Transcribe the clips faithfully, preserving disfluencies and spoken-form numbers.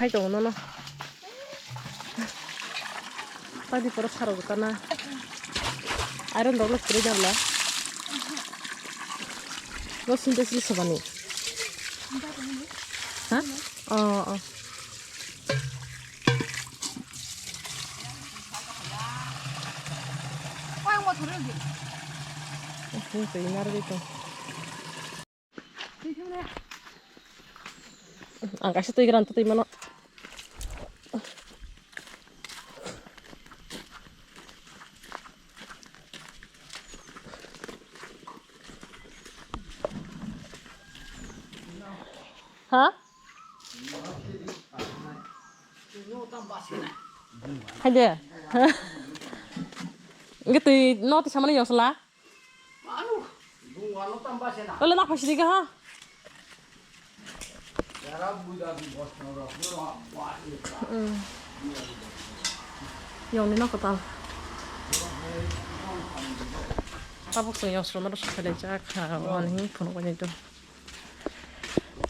Hai tongo nono. Tadi poro saro gotana. Iron rok le kwrwi jabla. No sinta sili sobani. Ha? Oh, oh. Ang kaisa twi gran twi mano. Ha? Haide. Nge twi no twi samani yosla. Ole na phaisidi ka ha. Yongni no kwtal. Tabuk chwng yong sromano sokhailai jak ha, wani phunuk bai nai do.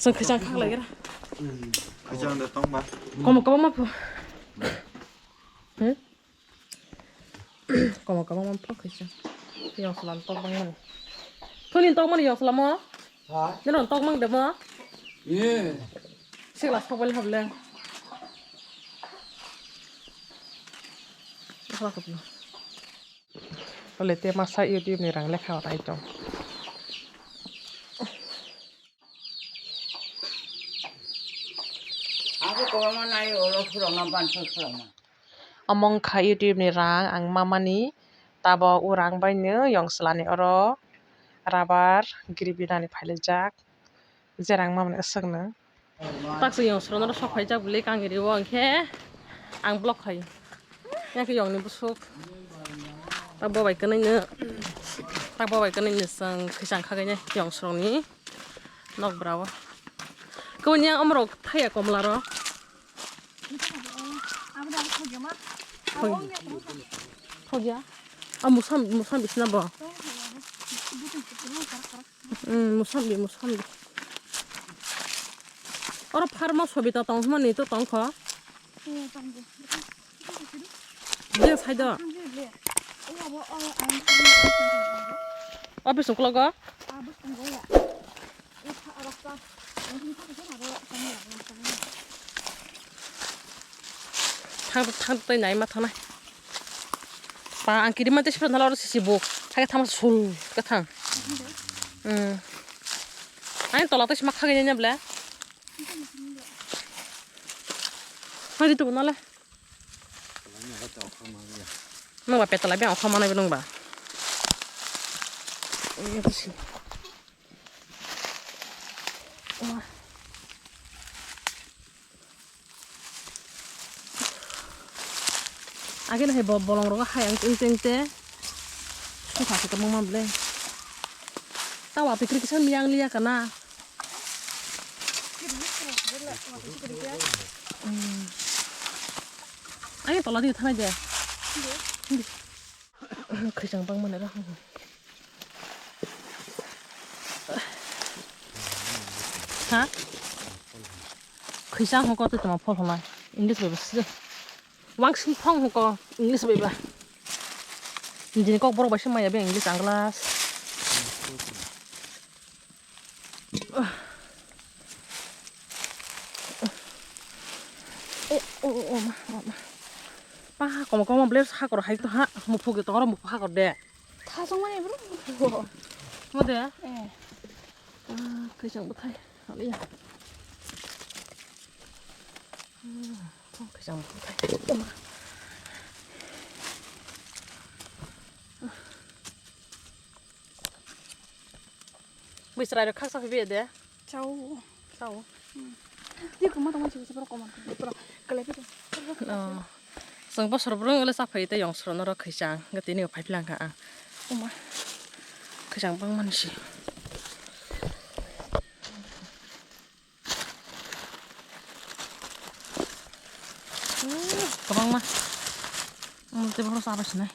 Chwng khaichang khak lai gra. Khaichang de tong ba. Komo komo ma phu. Hmm? Komo komo ma phu khaichang. Yong slam tok bang mani. Thuni tok mani yong slamo? Ha? Nino tok mang de mo? Ye. Sikla sok bai hable. Sikla sok. Ole te masa YouTube ni rang lekha rai tong. Ako kobangma nai olo phurokno bansa phurokno. Omo wngkha YouTube ni rang ang mamani, tabok o rang bai no yong swlani oro rubber giri binani phailaijak, je rang mamani aswkno. Tak se yong sromno sok phaijak bwlwi kang rio hwnkhe ang block khai. Yang khe yongni bwswk. Tak bo bai kwnwi no, tak bo bai kwnwi no chwng khaichang kha khe yong sromni. Nok bra o. Kau ni ang omorok thaya komla ro. Thogya. A musam, musam bisna bo. Hmm, musam bi, musam bi. Oro pharma sobita tong hmani to tong kho. Dia sai do. Office uklogo. Thang, thang, tei nai ma thangnai. Pa, ang kiri ma tei sipra nalo oro sisi buk. Thang, thang, sul, ka thang. Hmm. Ang tola tei sima khagai nya ble. Hai di tu nale. Nungba petala be ang khamana be nungba. Age no hai bo bolong rogo hai ang ting ting te. Sukha se tongma ble. Tawa pikri kisa miyang liya kana. Ani tola di thanai de. Khaichang bang mane ra. Ha? Khaichang hoko tei toma phol hwnai. English bai bwswk. Wangsing phong hoko English bai ba. Nijini kok borok bai se maya be English ang glass. Oh, oh, oh, oh, ma, ma, ma. Pa, komo, komo, bles hakor hai to ha, muphu ge toro muphu hakor de. Thasong mani bro. Mo de? Eh. Ah, khaichang bwthai. Haliya. Hmm, khaichang bwthai. Bwi chwrairok khaksa phaibai de? Chao. Chao. Hmm. Tei kwma tongma chikisa borok koman borok kwlai phai tong. Oh. Chwng bosor bwrwng le chaphai tei yong soro norok khaichang. Hwnkhe tini phai phlang kha ang. Oma. Khaichang bangmani se. Kwbangma. Omo tei bohrok chabai sinai.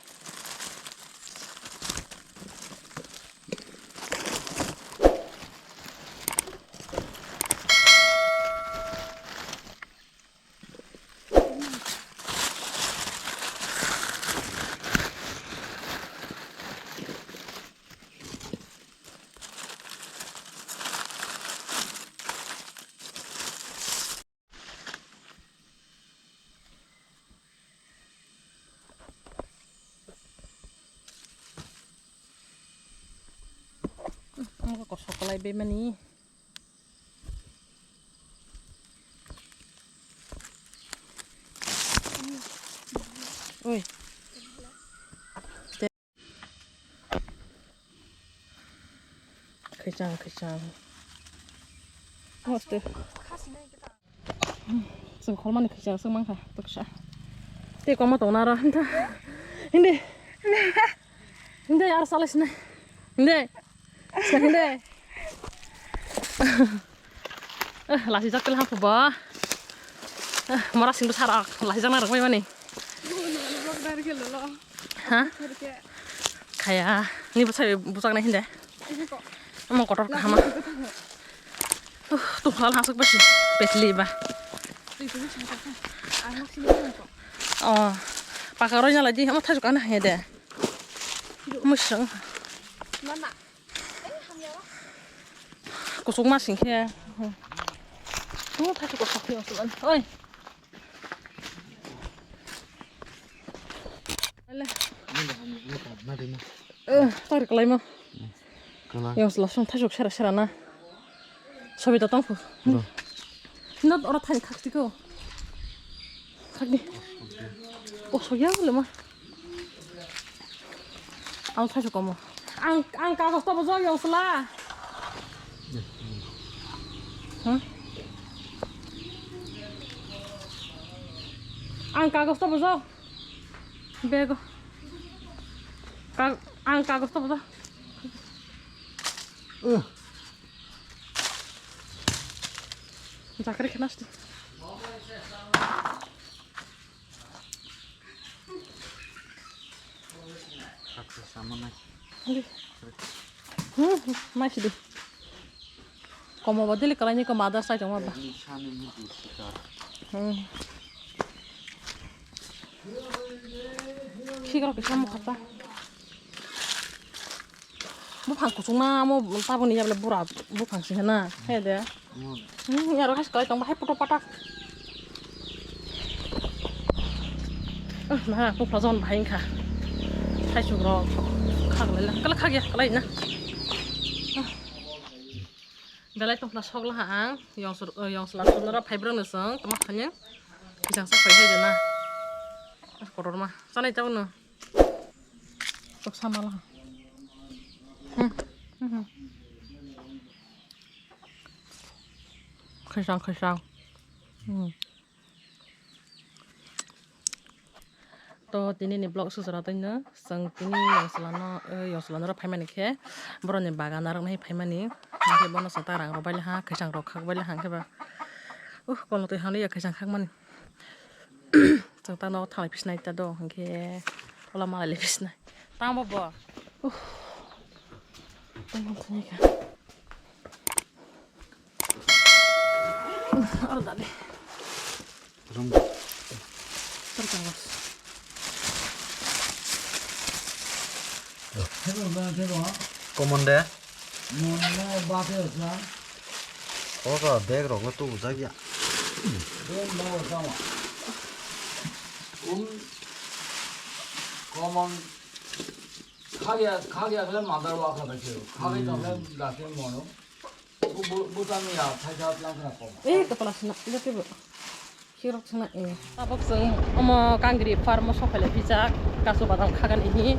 Ang kosok kalai be mani. Oi. Khaichang, khaichang. Hoste. Chwng khormani khaichang swk mankha, twksa. Tei kwma tongna aro, hinta. Hindi. Hindi, aro salai sinai. Hindi. Hindi. Eh, lasi jak kela hapu ba. Eh, mora singbo sarak, lasi jak na rok mai mani. Ha? Khaya, ni bwsai bwchak nai hinde. Omo kotor kahama. Uh, tu hal hasuk basi, pesli ba. Oh, paka roi na lagi, omo thajok ana hede. Musang. Kusuk ma sing khe. Omo thajok kosok khe. Oi. Eh, tar kalaima. Yang selasung thajok sera sera na. Sobita tongkhu. Not ora thani khak tiko. Khak di. Kosok ya le ma. Ang thajok komo. Ang, ang kagos to bojo yang sela. Hah? Ang kagos to bojo. Bego. Ka-, ang kagos to bodo. Jakri khe nasti. Haksa sama nai. Hindi. Hmm, hmm, mai sidi. Komo ba dili kalai ni ko mother side ma ba. Ini sani mutu sikar. Hmm. Khikrok kisa mokha ta. Buphang kuchukma mo taboni yable bura buphang sing na. He de. Hmm, yaro khas kalai tong ba hai puto patak. Ah, na, buphang jon bahai kha. Hai chukrok. Khak lai la. Kala khak ya, kalai na. Ah. Belai tongphla sok laha ang, yong sur-, eh, yong sla surnaro phaibrang no chwng, tamo thani. Kisang sa phai hai de na. Ah, kotor ma. Chanai tabo no. Sok sama laha. Hmm. Hmm. Khaisang, khaisang. Hmm. To tini ni vlog sujara twi no chwng tini yongchwla no, eh, yongchwla no phaimani khe borok ni bagan narwk nai phaimani, hwnkhe bono chwng ta rang rok bai laha, khaisang rok khak bai laha, hwnkhe ba uh kono twi hwnli ya khaisang khak mani. Chwng ta nogo thanglai phi sinai ta do, hwnkhe ola malai lai phi sinai. Tamo bo. Uh. Tamo thani kha. Aro dale. Rum. Tor kagos. Common de. Mon no bate sa. Oka bag rok no tu bujak ya. Don ba sa ma. Um. Common. Khagya, khagya khle madar wa kha khe. Khagya to khle dase mono. Bu, bu, bu tami ya, thai thai lang khna ko. Eh, kapala sina, ida tebo. Khirok sina, eh. Tabok chwng omo kangri farm o sok phai lai pijak, kasu badam khagan ihi.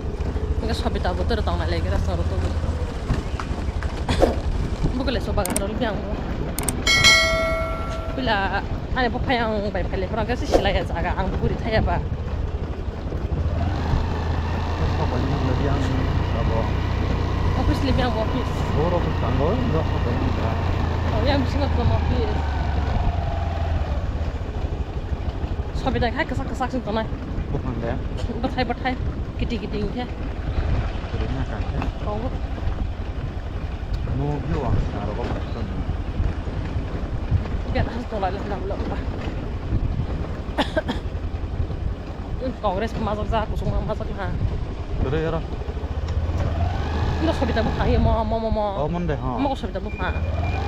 Hingke Sobita bo tere tong nai lai gira soro to. Bukle so bagan rol biang bo. Pila ani bo phai ang bai phai le phra khe silai ya jaga ang buri thai ya ba. Office ni biang office. Boro office tango, no office tango. Oh, yang bisingo tong office. Sobi dai hai kesak kesak sing tonai. Buphang de. Bathai bathai, kiti kiti hingke. Kiri na kan ke. Tongo. No view ang sa ro ko pa ton. Gana tolai le nam lo ba. Congress majak ja, kusung majak ha. Tere yara. Ino Sobita bo khaye mo, mo, mo, mo. Oh, Monday, ha. Mo ko Sobita bo kha.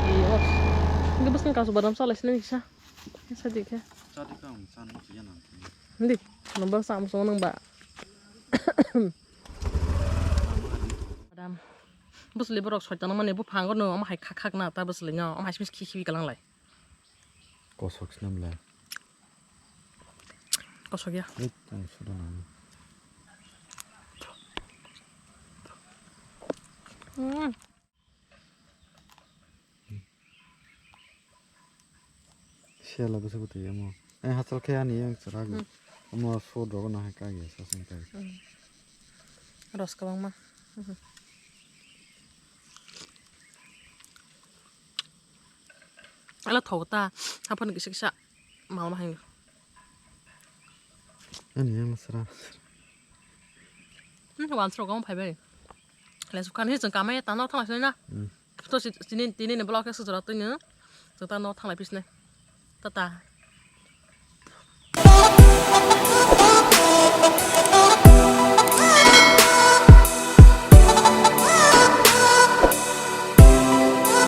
Iyo. Ino bwswng kasu badam salai sini kisa. Kisa dikhe. Chadi ka ang chan mo chiya nang. Hindi. Number sam so nang ba. Badam. Bwswli borok soitano mani buphango no omo hai khak khak na ta bwswli no omo hai simi khi khi kalang lai. Kosok sinam lai. Kosok ya. Ei, tang suda nang. Hmm. Sela bwswk bwtwi omo. Ai hachal khe ani yang chwrago. Hmm. Omo sot rogo no hai kage sasing kage. Hmm. Ros kwbangma. Hmm. Ala thok ta, haphano kisa kisa mal ma hai. Ani yang sra. Hmm, wan sro gong phai bai. Le sukhan hi jeng kamai ta no thang sinai na. Hmm. To si tini tini ne blok se jora tini. Jeng ta no thang lai pisne. Ta ta.